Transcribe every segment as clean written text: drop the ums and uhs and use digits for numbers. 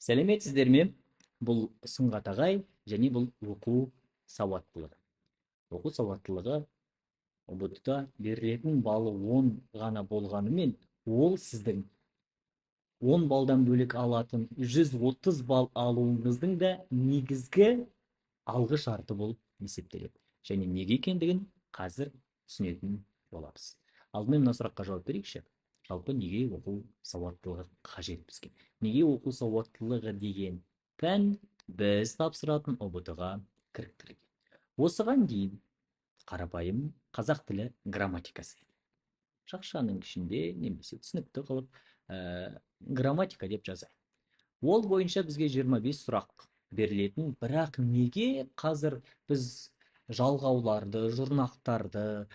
Сәлеметсіздер ме? Бұл Сұңғат ағай және бұл оқу сауаттылығы. Оқу сауаттылығы ҰБТ-да берілетін балы 10 ғана болғанымен, ол сіздің 10 балдан бөлек алатын 130 балл алуыңыздың да негізгі алғы шарты болып есептеледі. Және неге екендігін қазір түсінетін боламыз. Алдымен мына сұраққа жауап берейікші. Жалпы неге оқу сауаттылығы қажет бізге? Неге оқу сауаттылығы деген пән біз тапсыратын ҰБТ-ға кіріктірілген? Осыған дейін қарапайым қазақ тілі грамматикасы еді. Жақшаның ішінде немесе түсінікті қылып грамматика деп жазайық. Ол бойынша бізге 25 сұрақ берілетін, бірақ неге қазір біз жалғауларды, жұрнақтарды,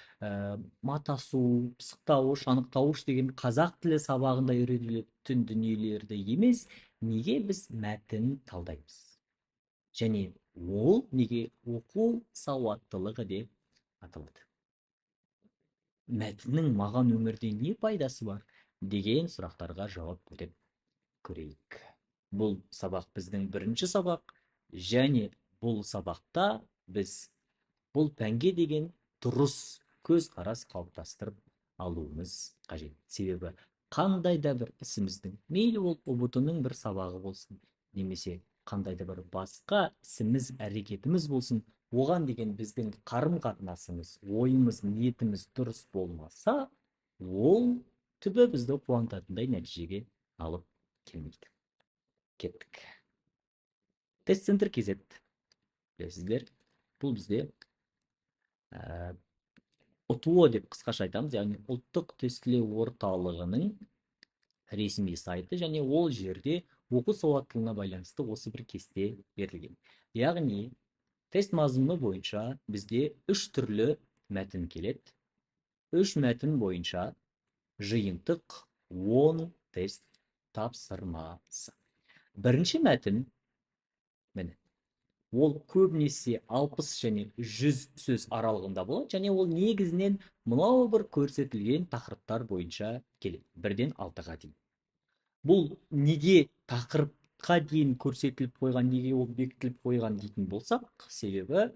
матасу, пысықтауыш, анықтауыш деген қазақ тілі сабағында үйретілетін дүниелерді емес, неге біз мәтін талдаймыз? Және ол неге оқу сауаттылығы деп аталады? Мәтіннің маған өмірде не пайдасы бар деген сұрақтарға жауап беріп көрейік. Бұл сабақ біздің бірінші сабақ, және бұл сабақта біз бұл пәнге деген дұрыс көзқарас қалыптастырып алуымыз қажет. Себебі қандай да бір ісіміздің, мейлі ол ҰБТ-ның бір сабағы болсын, немесе қандай да бір басқа ісіміз, әрекетіміз болсын, оған деген біздің қарым-қатынасымыз, ойымыз, ниетіміз дұрыс болмаса, ол түбі бізді қуантатындай нәтижеге алып келмейді. Кеттік. Тест центр KZ. Білесіздер, бұл бізде ҰТО деп қысқаша айтамыз, яғни ұлттық тестілеу орталығының ресми сайты, және ол жерде оқу сауаттылығына байланысты осы бір кесте берілген. Яғни тест мазмұны бойынша бізде 3 түрлі мәтін келеді. 3 мәтін бойынша жиынтық 10 тест тапсырмасы. Бірінші мәтін міне, ол көбінесе 60 және 100 сөз аралығында болады, және ол негізінен мынау бір көрсетілген тақырыптар бойынша келеді, 1-ден 6-ға дейін. Бұл неге тақырыпқа дейін көрсетіліп қойған, неге ол бекітіліп қойған дейтін болсақ, себебі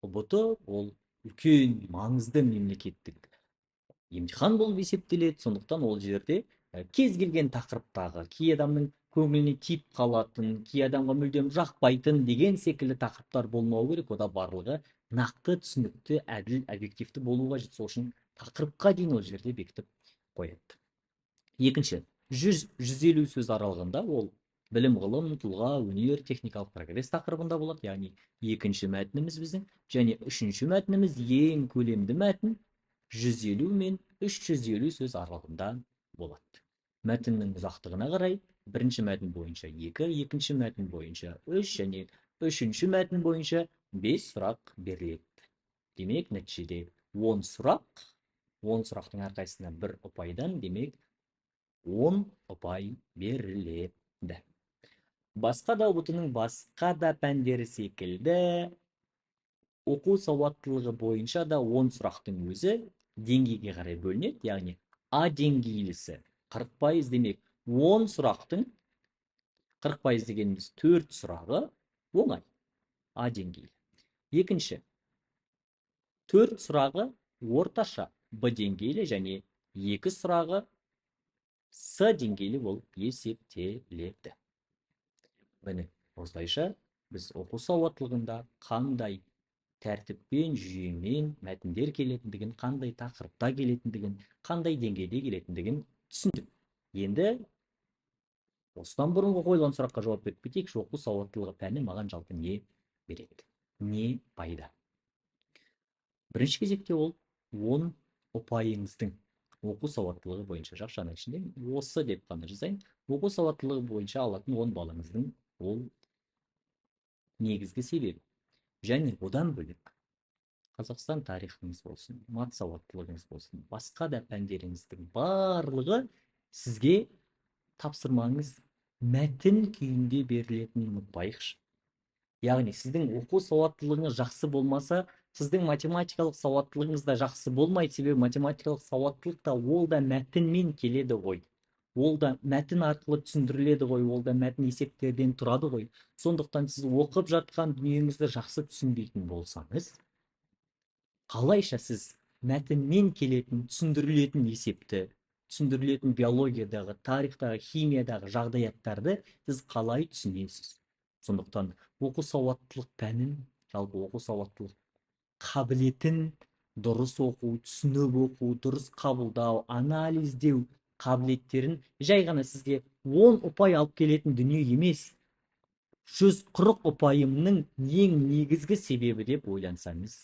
ҰБТ ол үлкен маңызды мемлекеттік емтихан болып есептеледі. Сондықтан ол жерде кез келген тақырыптағы кей адамның көңіліне тиіп қалатын, кей адамға мүлдем жақпайтын деген секілді тақырыптар болмау керек. Ода барлығы нақты, түсінікті, әділ, объективті болу қажет. Сол үшін тақырыпқа дейін ол жерде бекітіп қояды. Екінші, 100-150 сөз аралығында ол білім, ғылым, тұлға, өнер, техникалық прогресс тақырыбында болады. Яғни екінші мәтініміз біздің, және үшінші мәтініміз ең көлемді мәтін 150 мен 350 сөз аралығында болады. Мәтіннің ұзақтығына қарай бірінші мәтін бойынша 2, екінші мәтін бойынша 3 және үшінші мәтін бойынша 5 сұрақ беріледі. Демек, нәтижеде 10 сұрақ, 10 сұрақтың әрқайсысына бір ұпайдан, демек 10 ұпай беріледі. Басқа да ҰБТ-ның басқа да пәндері секілді оқу сауаттылығы бойынша да 10 сұрақтың өзі деңгейге қарай бөлінеді. Яғни А деңгейлісі 40%, демек 10 сұрақтың 40% дегеніміз 4 сұрағы оңай, А деңгейлі. Екінші, 4 сұрағы орташа, Б деңгейлі, және 2 сұрағы С деңгейлі болып есептеледі. Міне, осылайша біз оқу сауаттылығында қандай тәртіппен, жүйемен мәтіндер келетіндігін, қандай тақырыпта келетіндігін, қандай деңгейде келетіндігін түсіндік. Енді осыдан бұрынғы қойылған сұраққа жауап беріп кетейікші. Оқу сауаттылығы пәні маған жалпы не береді, не пайда? Бірінші кезекте ол 10 ұпайыңыздың оқу сауаттылығы бойынша, жақшаның ішінде осы деп қана жазайын, оқу сауаттылығы бойынша алатын 10 балыңыздың ол негізгі себебі. Және одан бөлек Қазақстан тарихыңыз болсын, мат сауаттылығыңыз болсын, басқа да пәндеріңіздің барлығы сізге тапсырмаңыз мәтін күйінде берілетінін ұмытпайықшы. Яғни сіздің оқу сауаттылығыңыз жақсы болмаса, сіздің математикалық сауаттылығыңыз да жақсы болмайды. Себебі математикалық сауаттылық та ол да мәтінмен келеді ғой. Ол да мәтін арқылы түсіндіріледі ғой, ол да мәтін есептерден тұрады ғой. Сондықтан сіз оқып жатқан дүниеңізді жақсы түсінбейтін болсаңыз, қалайша сіз мәтінмен келетін, түсіндірілетін есепті, түсіндірілетін биологиядағы, тарихтағы, химиядағы жағдаяттарды сіз қалай түсінесіз? Сондықтан оқу сауаттылық пәнін, жалпы оқу сауаттылық қабілетін дұрыс оқу, түсініп оқу, дұрыс қабылдау, анализдеу қабілеттерін жай ғана сізге 10 ұпай алып келетін дүние емес, 140 ұпайымның ең негізгі себебі деп ойлансаңыз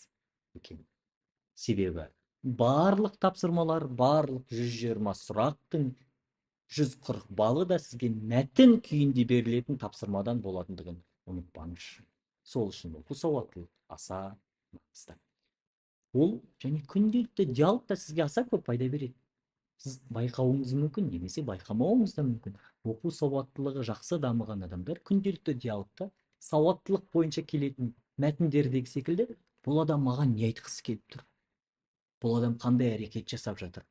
екен. Себебі барлық тапсырмалар, барлық 120 сұрақтың 140 балы да сізге мәтін күйінде берілетін тапсырмадан болатындығын ұмытпаңызшы. Сол үшін оқу сауаттылық аса маңызды. Ол және күнделікті диалог та сізге аса көп пайда береді. Сіз байқауыңыз мүмкін, немесе байқамауыңыз да мүмкін. Оқу сауаттылығы жақсы дамыған адамдар күнделікті диалогта сауаттылық бойынша келетін мәтіндердегі секілді, бұл адам маған не айтқысы келіп тұр? Бұл адам қандай әрекет жасап жатыр?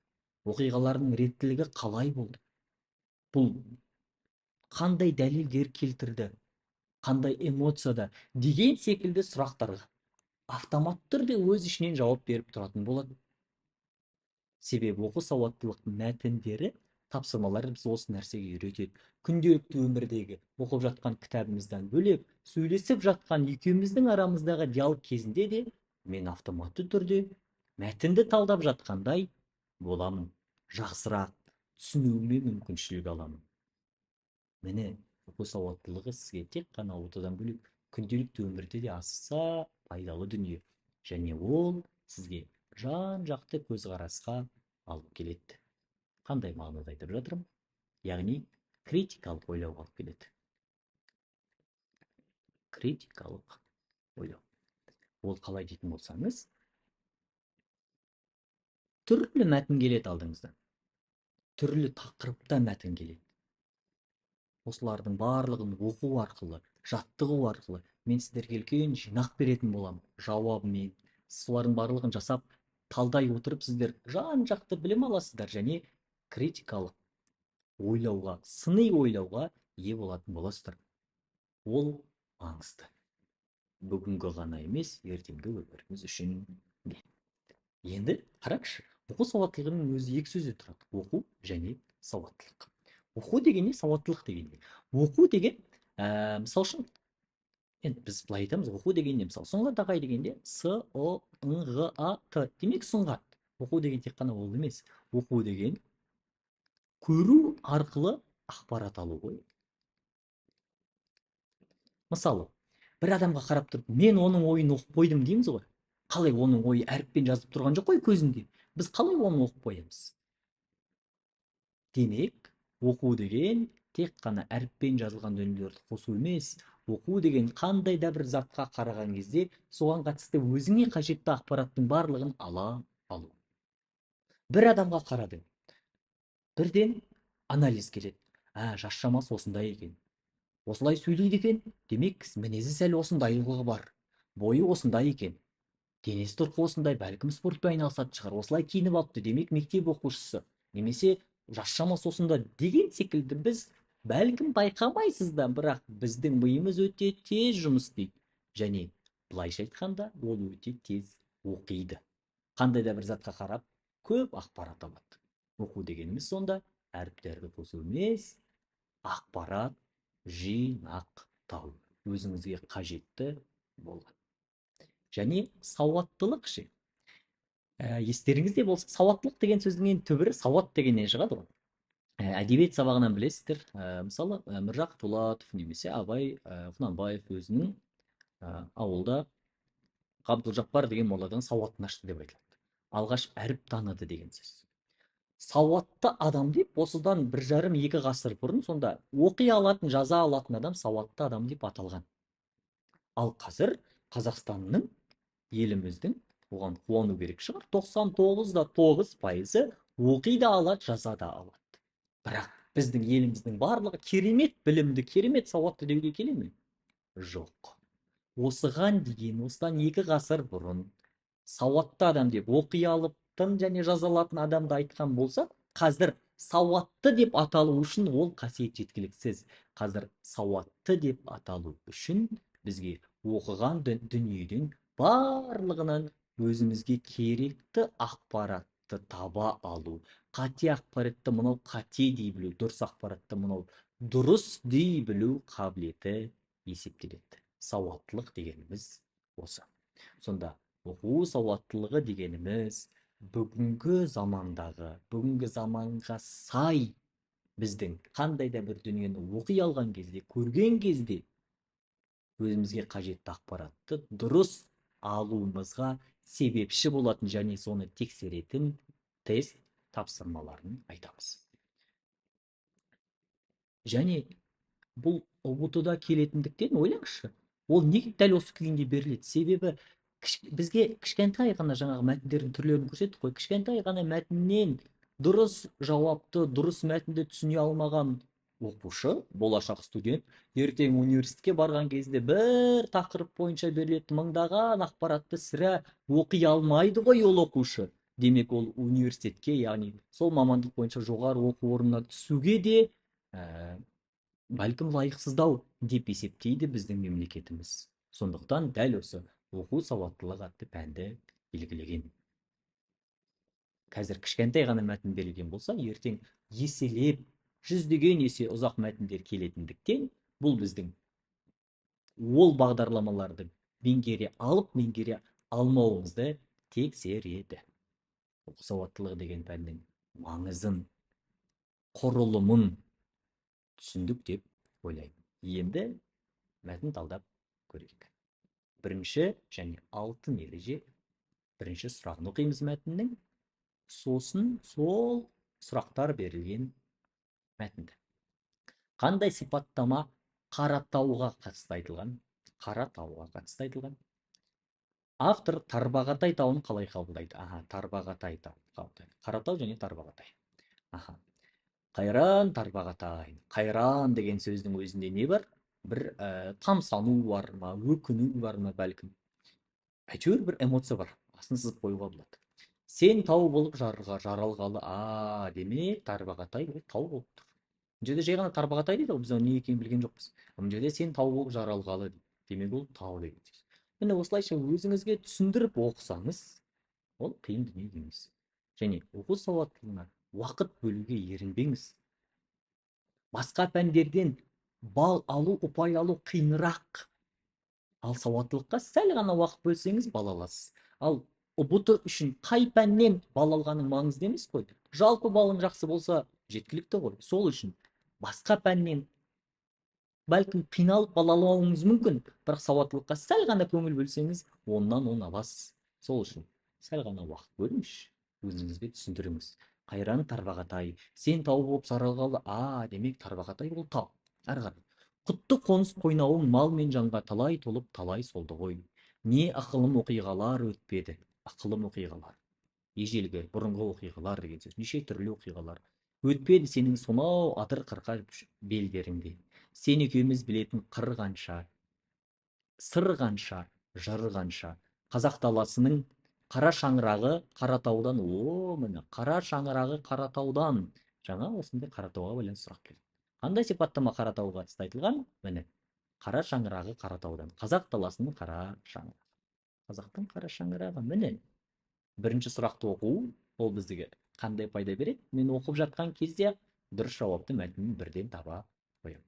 Оқиғалардың реттілігі қалай болды? Бұл қандай дәлелдер келтірді? Қандай эмоцияда? Деген секілді сұрақтарға автоматты түрде өз ішінен жауап беріп тұратын болады. Себебі оқу сауаттылық мәтіндері, тапсырмалары біз осы нәрсеге үйретеді. Күнделікті өмірдегі оқып жатқан кітабымыздан бөлек, сөйлесіп жатқан екеуміздің арамыздағы диалог кезінде де мен автоматты түрде мәтінді талдап жатқандай боламын. Жақсырақ түсінуіме мүмкіншілік аламын. Міне, оқу сауаттылығы сізге тек қана ОТ-дан бөлек күнделікті өмірде де аса пайдалы дүние. Және ол сізге жан-жақты көзқарасқа алып келеді. Қандай мағынада айтып жатырмын? Яғни критикалық ойлауға алып келеді. Критикалық ойлау. Ол қалай дейтін болсаңыз, түрлі мәтін келеді алдыңыздан. Түрлі тақырыпта мәтін келеді. Осылардың барлығын оқу арқылы, жаттығу арқылы мен сіздерге үлкен жинақ беретін боламын. Жауабымен солардың барлығын жасап, талдай отырып сіздер жан-жақты білім аласыздар және критикалық ойлауға, сыни ойлауға ие болатын боласыздар. Ол маңызды. Бүгінгі ғана емес, ертеңгі өміріміз үшін де. Енді қараңызшы, оқу сауаттылығының өзі екі сөзден тұрады. Оқу және сауаттылық. Оқу деген не, сауаттылық деген не? Оқу деген, мысал үшін, енді біз былай айтамыз, оқу деген не, мысалы, сұңғат ағай дегенде С, О, Н, Ғ, А, Т. Демек сұңғат. Оқу деген тек қана ол емес. Оқу деген көру арқылы ақпарат алу ғой. Мысалы, бір адамға қарап тұрып, мен оның ойын оқып қойдым дейміз ғой. Қалай оның ойы әріппен жазып тұрған жоқ қой көзінде. Біз қалай оны оқып қоямыз? Демек, оқу деген тек қана әріппен жазылған дүниелерді қосу емес. Оқу деген қандай да бір затқа қараған кезде соған қатысты өзіңе қажетті ақпараттың барлығын ала алу. Бір адамға қарадың, бірден анализ келеді. Жас шамасы осындай екен, осылай сөйлейді екен, демек мінезі сәл осындайлығы бар, бойы осындай екен, денесі тұрқы осындай, бәлкім спортпен айналысатын шығар, осылай киініп алыпты, демек мектеп оқушысы, немесе жас шамасы осында деген секілді біз бәлкім байқамайсыз да, бірақ біздің миымыз өте тез жұмыс істейді. Және былайша айтқанда, ол өте тез оқиды. Қандай да бір затқа қарап көп ақпарат алады. Оқу дегеніміз сонда әріптерді қосу емес, ақпарат жинақтау, өзіңізге қажетті болған. Және сауаттылық ше. Естеріңізде болса, сауаттылық деген сөздің ең түбірі сауат дегеннен шығады ғой. Әдебиет сабағынан білесіздер. Мысалы, Міржақып Дулатов немесе Абай Құнанбаев өзінің ауылда Ғабдылжаппар деген моладан сауатын ашты деп айтылады. Алғаш әріп таныды деген сөз. Сауатты адам деп осыдан 1,5-2 ғасыр бұрын сонда оқи алатын, жаза алатын адам сауатты адам деп аталған. Ал қазір Қазақстанның, еліміздің, оған қуану керек шығар, 99,9% оқи да алады, жаза да алады. Бірақ біздің еліміздің барлығы керемет білімді, керемет сауатты деуге келе ме? Жоқ. Осыған дейін, осыдан 2 ғасыр бұрын сауатты адам деп оқи алыптын және жаза алатын адамды айтқан болса, қазір Сауатты деп аталу үшін ол қасиет жеткіліксіз. Қазір сауатты деп аталу үшін бізге оқыған дүниеден барлығынан өзімізге керекті ақпаратты таба алу, қате ақпаратты мынау қате дей білу, дұрыс ақпаратты мынау дұрыс дей білу қабілеті есептеледі. Сауаттылық дегеніміз осы. Сонда оқу сауаттылығы дегеніміз бүгінгі замандағы, бүгінгі заманға сай біздің қандай да бір дүниені оқи алған кезде, көрген кезде өзімізге қажетті ақпаратты дұрыс алуымызға себепші болатын және соны тексеретін тест тапсырмаларын айтамыз. Және бұл ҰБТ-да келетіндіктен ойлаңызшы, ол неге дәл осы күйінде беріледі? Себебі бізге кішкентай ғана жаңағы мәтіндердің түрлерін көрсеттік қой. Кішкентай ғана мәтіннен дұрыс жауапты, дұрыс мәтінді түсіне алмаған оқушы, болашақ студент, ертең университетке барған кезде бір тақырып бойынша берілетін мыңдаған ақпаратты сірә оқи алмайды ғой ол оқушы. Демек, ол университетке, яғни сол мамандық бойынша жоғары оқу орнына түсуге де бәлкім лайықсыздау деп есептейді біздің мемлекетіміз. Сондықтан дәл осы оқу сауаттылығы атты пәнді белгілеген. Қазір кішкентай ғана мәтін берілген болса, ертең еселеп жүздеген есе ұзақ мәтіндер келетіндіктен, бұл біздің ол бағдарламаларды меңгере алып, меңгере алмауымызды тексереді. Оқу сауаттылығы деген пәннің маңызын, құрылымын түсіндік деп ойлаймын. Енді мәтін талдап көрейік. Бірінші және алтын ереже, бірінші сұрағын оқимыз мәтіннің, сосын сол сұрақтар берілген мәтінді. Қандай сипаттама Қаратауға қатысты айтылған? Қаратауға қатысты айтылған. Автор Тарбағатай тауын қалай қабылдайды? Аха, Тарбағатай тауын қабылдайды. Қаратау және Тарбағатай. Аха. Қайран Тарбағатай. Қайран деген сөздің өзінде не бар? Бір тамсану бар ма, өкіну бар ма бәлкім. Әйтеуір бір эмоция бар. Астын сызып қоюға болады. Сен тау болып жаралғалы. Демек Тарбағатай ол тау болып тұр. Мына жерде жай ғана Тарбағатай дейді ғой, біз оның не екенін білген жоқпыз. Мына жерде сен тау болып жаралғалы дейді. Демек ол тау деген сөз. Міне осылайша өзіңізге түсіндіріп оқысаңыз, ол қиын дүние емес. Және оқу сауаттылығына уақыт бөлуге ерінбеңіз. Басқа пәндерден бал алу, ұпай алу қиынырақ. Ал сауаттылыққа сәл ғана уақыт бөлсеңіз бал аласыз. Ал ҰБТ үшін қай пәннен бал алғаның маңызды емес қой. Жалпы балың жақсы болса жеткілікті ғой. Сол үшін басқа пәннен бәлкім қиналып бал алмауыңыз мүмкін, бірақ сауаттылыққа сәл ғана көңіл бөлсеңіз, оннан он аласыз. Сол үшін сәл ғана уақыт бөліңізші, өзіңізге түсіндіріңіз. Қайран Тарбағатай, сен тау болып жаралғалы. Демек Тарбағатай ол тау. Әрі қарай. Құтты қоныс қойнауың мал мен жанға талай толып, талай солды ғой. Не ықылым оқиғалар өтпеді. Ықылым оқиғалар. Ежелгі, бұрынғы оқиғалар деген сөз. Неше түрлі оқиғалар өтпеді сенің сонау адыр қырқа белдеріңде. Сен екеуміз білетін қыр қанша, сыр қанша, жыр қанша. Қазақ даласының қара шаңырағы Қаратаудан. Міне, қара шаңырағы Қаратаудан. Жаңа осындай Қаратауға байланысты сұрақ келді. Қандай сипаттама Қаратауға қатысты айтылған? Міне, қара шаңырағы Қаратаудан. Қазақ даласының қара шаңырағы. Қазақтың қара шаңырағы. Міне, бірінші сұрақты оқу ол бізге қандай пайда береді? Мен оқып жатқан кезде дұрыс жауапты мәтінін бірден таба қоямын.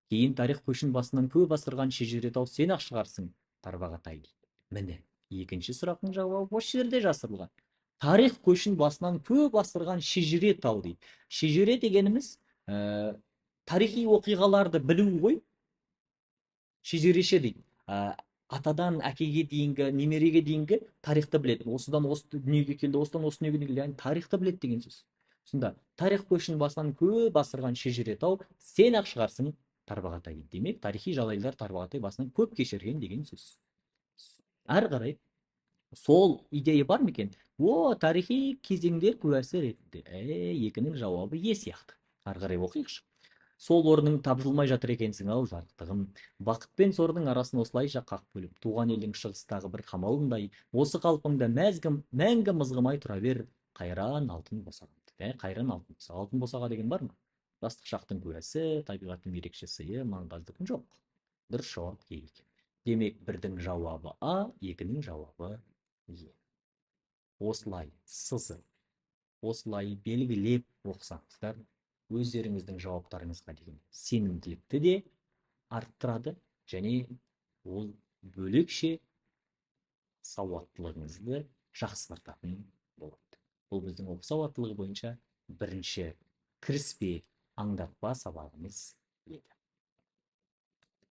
Кейін тарих көшін басынан көп асырған шежіре тау сен ақ шығарсың, Тарбағатай дейді. Міне, екінші сұрақтың жауабы осы жерде жасырылған. Тарих көшін басынан көп асырған шежіре тау дейді. Шежіре дегеніміз тарихи оқиғаларды білу ғой. Шежіреші дейді. Атадан әкеге дейінгі, немереге дейінгі тарихты біледі. Осыдан осы дүниеге келді, осыдан осы дүниеге келді, яғни тарихты біледі деген сөз. Сонда тарих көшін басынан көп асырған шежіре тау сен ақ шығарсың, Тарбағатай. Демек, тарихи жағдайлар Тарбағатай басынан көп кешірген деген сөз. Әрі қарай сол идея бар ма екен? Тарихи кезеңдер куәсі ретінде. Екінің жауабы е сияқты. Әрі қарай оқиықшы. Сол орның табылмай жатыр екенсің ау, жарықтығым. Бақыт пен сордың арасын осылайша қақ бөліп, туған елдің шығыстағы бір қамалындай, осы қалпыңда мәңгі мызғымай тұра бер, қайран алтын босағамды. Қайран алтын босаға. Алтын босаға деген бар ма? Жастық шақтың куәсі, табиғаттың ерекше сыйы, маңғаздық жоқ. Дұрыс жауап Е екен. Демек, бірдің жауабы А, екінің жауабы Е. Осылай сызып, осылай белгілеп оқысаңыздар, өздеріңіздің жауаптарыңызға деген сенімділікті де арттырады және ол бөлекше сауаттылығыңызды жақсартатын болады. Бұл біздің оқу сауаттылығы бойынша бірінші кіріспе аңдатпа сабағымыз еді.